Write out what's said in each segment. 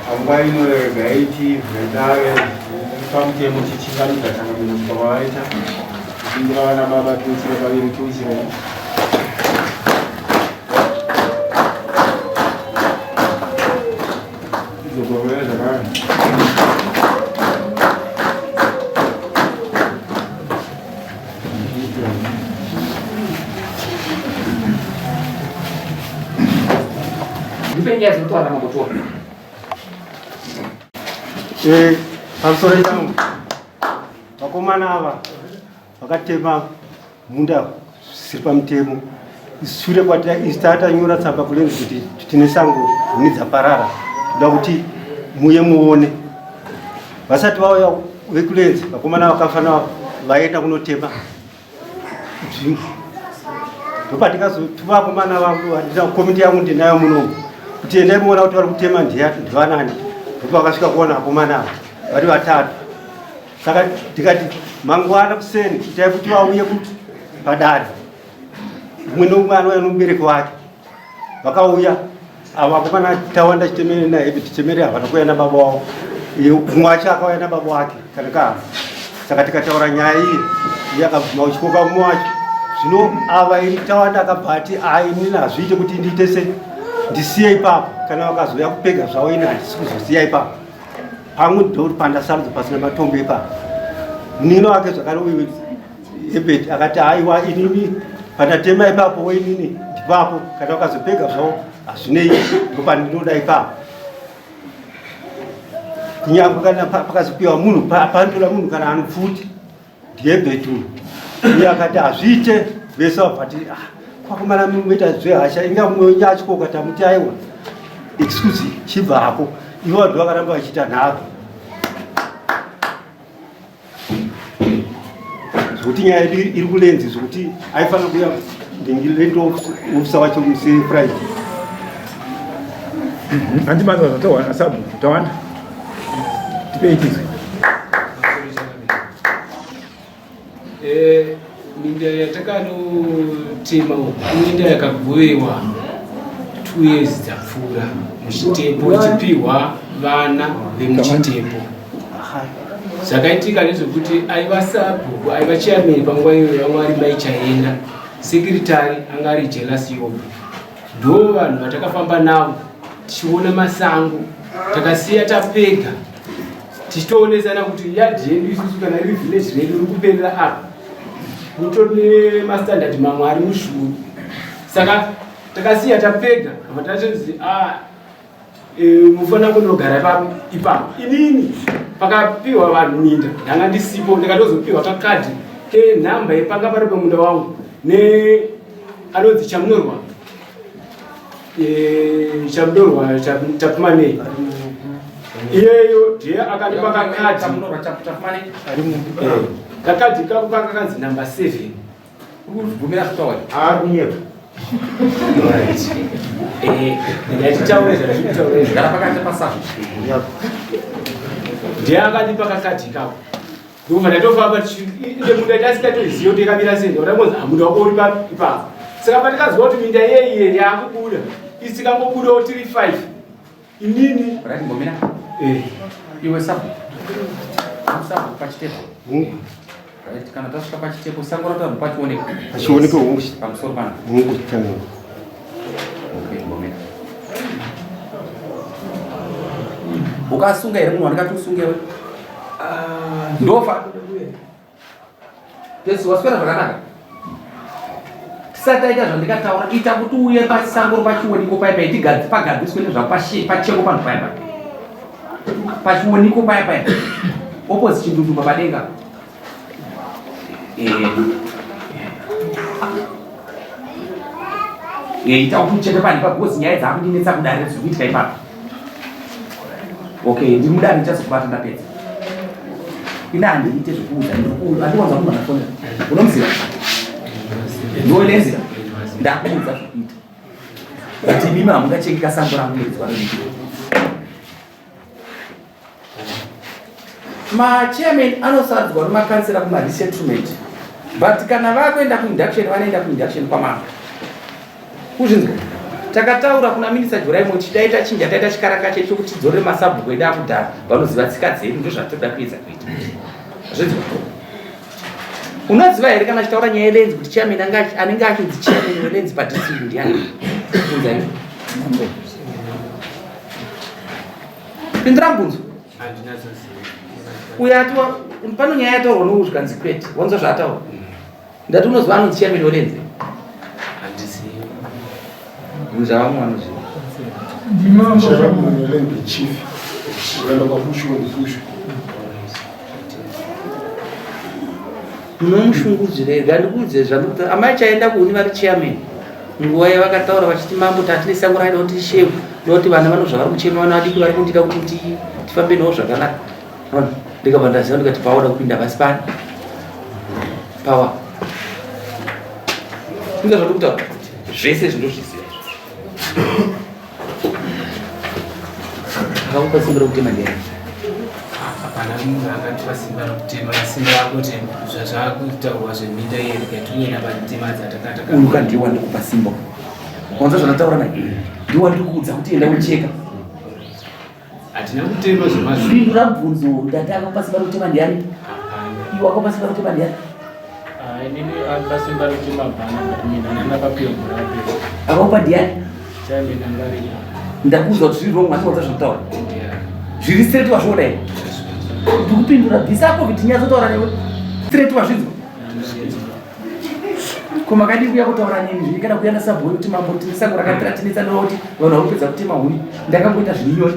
Panguva ino regai tivhure dare pamutemo tichingamidza changamire kwavaita kupindura vana baba tiuchire paviri tiuchire. Izogovera zvakare. Ndipe nyaya dzinotaura mambotora. Eh, pamusoro changu vakomana ava vakatema munda zvisiri pamutemo. Shure kwati tanyora tsamba kulenzi kuti tine sango huni dzaparara, toda kuti muye muone. Vasati vauya vekulenzi, vakomana vakafanira vaenda kunotema nzvimbo. Ndopatikazotuma vakomana vangu, handina komiti yangu ndinayo munomu, kuti endai muona kuti vari kutema ndivanani. Ndopavakasvika kuona vakomana ava vari vatatu. Saka ndikati mangwana kuseni itai kuti vauye kuti padare, umwe neumwe anouya nomubereki wake. Vakauya ava vakomana Tawanda Chitemere naHappy Chitemere havana kuuya nababa wavo, umwe wacho akauya nababa wake kana kahama. Saka tikataura nyaya iyi, iye akabvuma kuchikoka umwe wacho. Zvino ava ini Tawanda akabva ati a inini hazviite kuti ndiite se ndisiye ipapo, kana vakazouya kupega zvavo ini handisi kuzosiya ipapo pamwe ndoti pandasarudza pasina matombo ipapo. Munino wake zvakare uyu Hebert akati aiwa inini pandatema ipapo inini ndipapo, kana vakazopega zvavo hazvinei, ndopandinoda ipapo. Kunyangwe kana pakazopiwa munhu panotoda munhu kana anopfuti ndiHebert uyu. Iye akati hazviite, vese vabva ti ah, kwakomana muita zvehasha inga mumwe wenyu atyoka tamuti aiwa excuse chibva hako. Ivo vanhu vakaramba vachiita nharo zvekuti nyaya yedu iri kulenzi zvekuti aifanira kuya ndingi ofisa wacho musi Friday. Hanti manzwa zvataura nasabhuku Tawanda, tipei tizwe. Minda yatakanotema uku minda yakagovewa 2 years dzapfuura muchitepo, ichipihwa vana vemuchitepo. Zvakaitika ndezvekuti aiva sabhuku, aiva chairman panguva iyoyo vamwe vari Mai Chaenda, secretary anga ari Jealous Yobe. Ndo vanhu vatakafamba navo tichiona masango, takasiya tapega tichitoonesana kuti yadhi yedu isusu kana riri village redu riri kuperera apa, mutori nemastandard mamwe ari mushuru. Saka takasiya tapega, abva tatonzi ah, mufanira kunogara ipapo. Inini pakapiwa vanhu minda ndanga ndisipo, ndikatozopiwa kakadhi kenhamba yepanga pari pemunda wangu ne anonzi Chamunorwa, Chamunorwa Tapumanei, iyeyo ndiye akandipa kakadhi. Kakadhi kako kanga kanzi number 7. Kubvumira zvitaura. Ari kunyepa. Ndachitaura zvandikutaura. Gara pakati pasafu. Ndiye akandipa kakadhi kako. Ndobva ndatofamba ende munda tasingatozivi kuti yakamira sei, ndakangonzi munda wako uri papi ipapo. Saka patikazwa kuti minda yeiye yakubuda, isikangobudawo tiri 5 inini. Right, mbomira. Iwe sabhuku. Sabhuku pachitepo. Right, kana tasvika pachitepo sango rataurwa pachioneka. Pachioneka hungu. Pamusoro pano. Hungu changu. Okay, mbomira. Ukasunga here munhu wandikati usunge we? Ndofa. Jesu waswera zvakanaka. Tisati taita zvandikataura, ita kuti uye pasango pachioniko paya paya tigadzi pagadziswe nezvapacheko panhu paya paya. Pachioniko paya paya. Opposite chindunduma padenga. Ita kuti ucheke panhu ipapo because nyaya dzakundinetsa kudare dziri kuitika ipapo. Okay, ndiri mudare ndichazokubata ndapedza. Ina handiite zvekuudza, handikuwanza munhu anafonera. Unomuziva? Ndiwe ndakuudza zvekuita. Kuti imimi hamungacheki kasango rangu muridzi waro ndikiro. Machairman anosarudzwa nemakansela kumaresettlement, but kana vakuenda kuinduction vanoenda kuinduction kwamambo. Kuzvinzwa? Takataura kuna Minista Joraimo kuti dai tachinja taita chikaranga chedu chokuti tidzorere masabhuku edu akudhara vanoziva tsika dzedu ndozvatinoda kuedza kuita. Zvinzwa. Unoziva here kana achitaura nyaya yelenzi kuti chairman anenge achinzi chairman welenzi padistrict ndiani? Bvunza iwe. Pindura mubvunzo. Uyo ati pano nyaya yataurwa nouyu zvikanzi kwete. Wanzwa zvaataura? Ndati unoziva anonzi chairman welenzi? Handizivi. Bvunza vamwe vanoziva. Chairman welenzi chief. Ukaenda kwabushu wendibushu. Munomushungurudzirei? Ngandikuudze zvandikuta. Amai chaenda kuhuni vari chairman. Nguva yavakataura vachiti mambo tatine sango raida kuti tishewe nekuti vana vano zvavari kuchema vana vadiki vari kundida kuti tifambe navo zvakanaka. Ona ndikabva ndaziva ndikati paoda kupinda pasi pani. Pawa. Inga zvandikutaura zvese zvindozviziva izvozvo. Akakupa simba rekutema ndiani? Hapana munhu akatipa simba rekutema, simba rakuti zvazvakutaurwa zveminda iye rikatinyena patema dzatakataka. Uyu ka ndiye wandikupa simba. Wanzwa zvandataura naye? Ndiye wandikuudza kuti enda unocheka. Hatina kutema zvemazvo. Pindura mubvunzo, ndati akakupa simba rekutema ndiani? Hapana. Iwe akakupa simba rekutema ndiani? Ah, inini andipa simba rekutema hapana, but mina ndandakapiwa gore rapera. Akakupa ndiani? Chairman anga aripo. Ndakuudza kuti zviri wrong asi wanzwa zvandataura. Yeah. Zviri straight wazviona here? Ndikupindura bvisa covid tinyatsotaura newe. Straight wazvinzwa. Ko makadii kuya kutaura neni zvini kana kuya nasabhuku kuti mambo tine sango rakapera tinetsa nekuti vanhu vari kupedza kutema huni ndakamboita zviri nyore.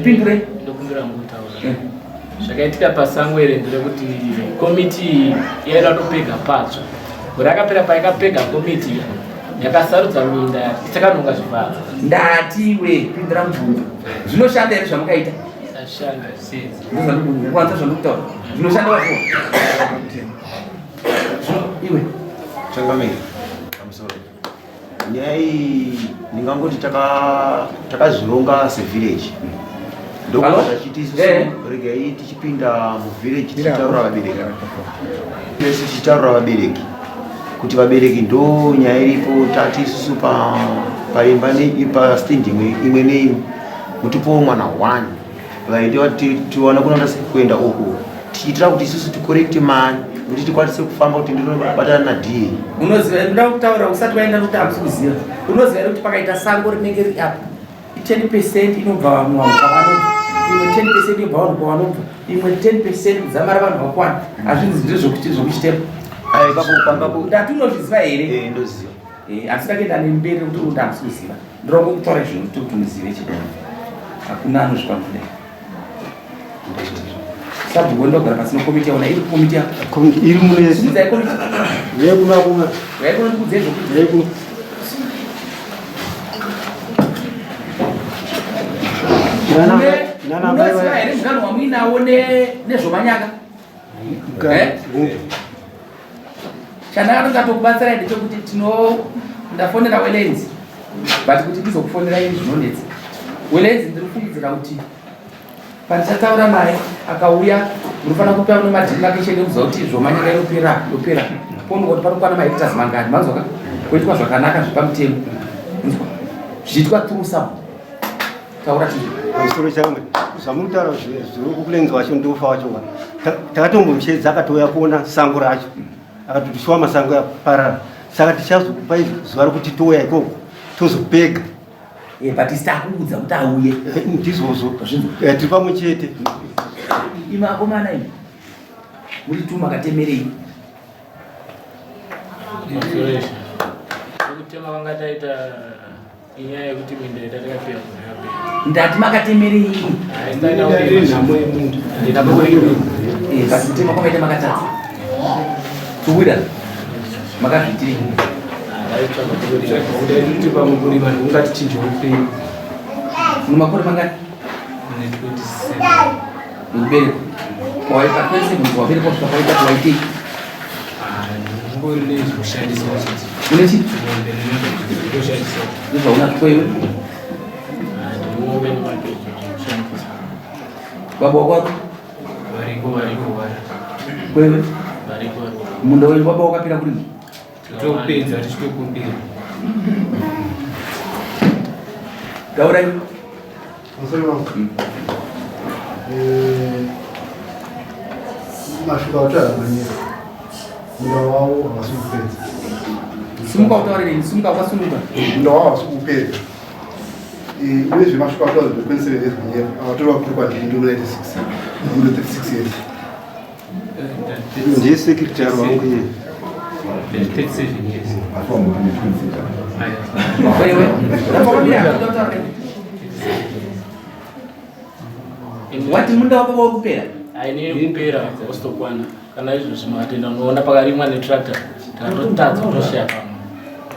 Pindurei. Ndokumbira kutaura. Zvakaitika pasango iri nderekuti komiti yaida kutopega patsva. Gore rakapera paikapega komiti yakasarudza minda takanonga zvivhadzo. Ndati we pindura mubvunzo. Zvinoshanda here zvamukaita? Zvashanda sei? Ndozvandikuwanza zvandikutaura. Zvinoshanda wazvo. Iwe. Changamire. Pamusoro. Nyaya iyi ndingangoti takazvironga sevillage. Ndokuti tachiti isusu Eh. regai tichipinda muvillage tichitaurira vabereki. Tese tichitaurira vabereki kuti vabereki ndo nyaya iripo tati isusu pa paimba pastand imwe imwe neimwe mutipowo mwana one vaende tiwana kunoda kuenda uku tichiitira kuti isusu tikorekte mari kuti tikwanise kufamba kuti ndinobatana na da. Unoziva ndoda kutaura usati waenda nokuti hamusi kuziva. Unoziva here kuti pakaita sango rinenge riri apa 10 percent inobva vanhu vanhu kwavanobva imwe 10 percent inobva vanhu kwavanobva imwe 10 percent kudzamara vanhu vakwana hazvinzi ndezvekuchitepo. Ayi ipapo pambapo ndati unozviziva here? Eh ndoziva. Eh asi ndakaenda nemberi kuti kuti hamusi kuziva. Ndoda kutaura zvinhu kuti muzive chete. Hakuna anozvikwanisa kudai. Sabhuku ndogara pasi nekomiti yaona iri komiti yako. Komiti iri mune Simudzai komiti. Yekuna kuma. Yaikona ndikudzei zvokuti. Yekuna. Unoziva here muganhu wamuinawo nezvomanyaka? Eh? Chandakatongatokubatsirai ndechekuti tino ndafonera Welenzi but kuti ndizokufonerai zvinonetsa. Welenzi ndiri kufungidzira kuti pandichataura naye akauya munofanira kupa mune mademarcation ekuziva kuti zvomanyaka inopera yopera poonekwa kuti panokwana mahectares mangani manzwa ka kuitwa zvakanaka zvepamutemo nzwa zviitwa through sub taura chii Pamusoro changu zvamurikutaura zviri wacho ndofa wacho takatombomushedza akatouya kuona sango racho akatoti shuwa masango yaparara saka tichazokupai zuva rekuti touya ikoko tozopega Eh, but isi takuudza kuti auye eh, ndizvozvo eh, tiri pamwe chete imi akomana imi muri tu makatemerei kutema kwanga taita inyaya yekuti minda ita takapera yakapera ndati makatemerei but kutema kwamaita makatadza tuwira makazviitirei Ndaiti pamwe kurima ungatichinje upenyu. Une makore mangani? Une 27. Nekuberekwa. Pawaita 27 waberekwa kusvika pawaita kuti waitei? Ngori nezvekushandisa chete. Une chii? Mombe nemabhebhi zvekushandisa. Nezvaunazvo iwe? Mombe nemabhebhi zvekushandisa. Baba wako? Variko variko vari. Kwewe? Variko variko. Munda wenyu baba wakapera kurima? Topedza tichitokumbira. Taurai. Eh, mashoko autaura manyero munda wavo havasi kupedza. Simuka utaure neni, simuka wakasunuka. Munda wavo havasi kupedza. Eh, uyezve mashoko autaura 27 years manyero avatori vakuru kwandiri ndino 96 ndino 36 years. Ndiye secretary wangu iye. 37 years. Wewe. Ndafakamira kutaura neni. Wati munda wako wakupera? Aine kupera wasitokwana kana izvozvi makatenda unoona pakarimwa netractor takatotadza kutoshaya pamwe.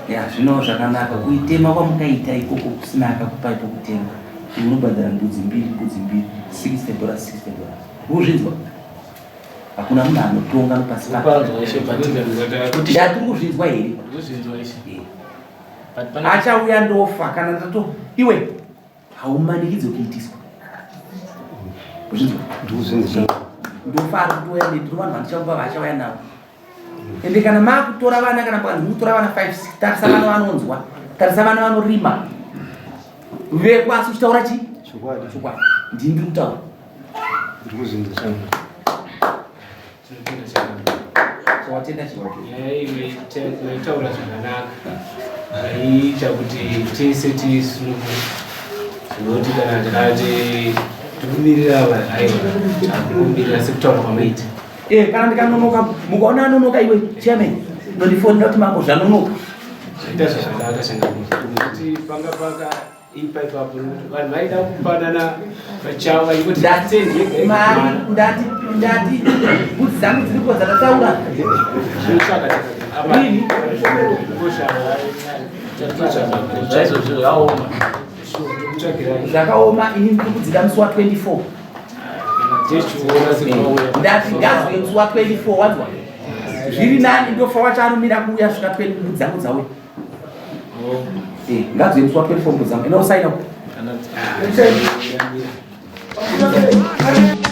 Ya, zvino zvakanaka kuitema kwamukaita ikoko kusina akakupai pokutenga. Unobhadhara mbudzi mbiri, mbudzi mbiri, 60 dollars, 60 dollars. Uzvinzwa? Hakuna munhu anotonga pasi pake. Upanzwa ishe but kuti Ndatiri kuzvinzwa here? kuzvinzwa ishe. Eh. But pane Achauya ndofa kana ndato iwe haumanikidzwe kuitiswa. Uzvinzwa? Ndikuzvinzwa. Ndofa ari kutouya ndiri vanhu vandichakupa vachauya navo. Ende kana makutora vana kana pakanzi mukutora vana 5 6 tarisa vana vanonzwa, tarisa vana vanorima. Vekwa asi uchitaura chii? Chokwadi. Chokwadi. Ndini ndiri kutaura. Ndikuzvinzwa. Tinotenda chakanaka. Chawatenda chiwake. Nyaya iyi maitaura zvakanaka zvaiita kuti tese tisununguke zvinoti kana tikati tikumirira ava aiwa takumirira sekutaura kwamaita. Eh, kana ndikanonoka mukaona anonoka iwe chairman ndondifonera kuti mambo zvanonoka. Zvaita zvakanaka changamire nekuti panga paka ipa ipapo nekuti vanhu vaida kupanana pachavo vachingoti Ndati tendi yega yega mari mwana. ndati ndati mbudzi dzangu dziripo dzakataura. Tinotsvaka apa Rini? kosha zvaizvozvo zvakaoma. tikutsvagirai Zvakaoma ini ndiri kudzida musi wa 24. tichiona sekunouya Ndati ngazwe musi wa 24 wanzwa. Zviri nani ndofa wacho anomira kuuya svika 20 mbudzi dzangu dzauya. Eh, ngazwe musi wa 24 mbudzi dzangu. Enda usaina. Kana Kana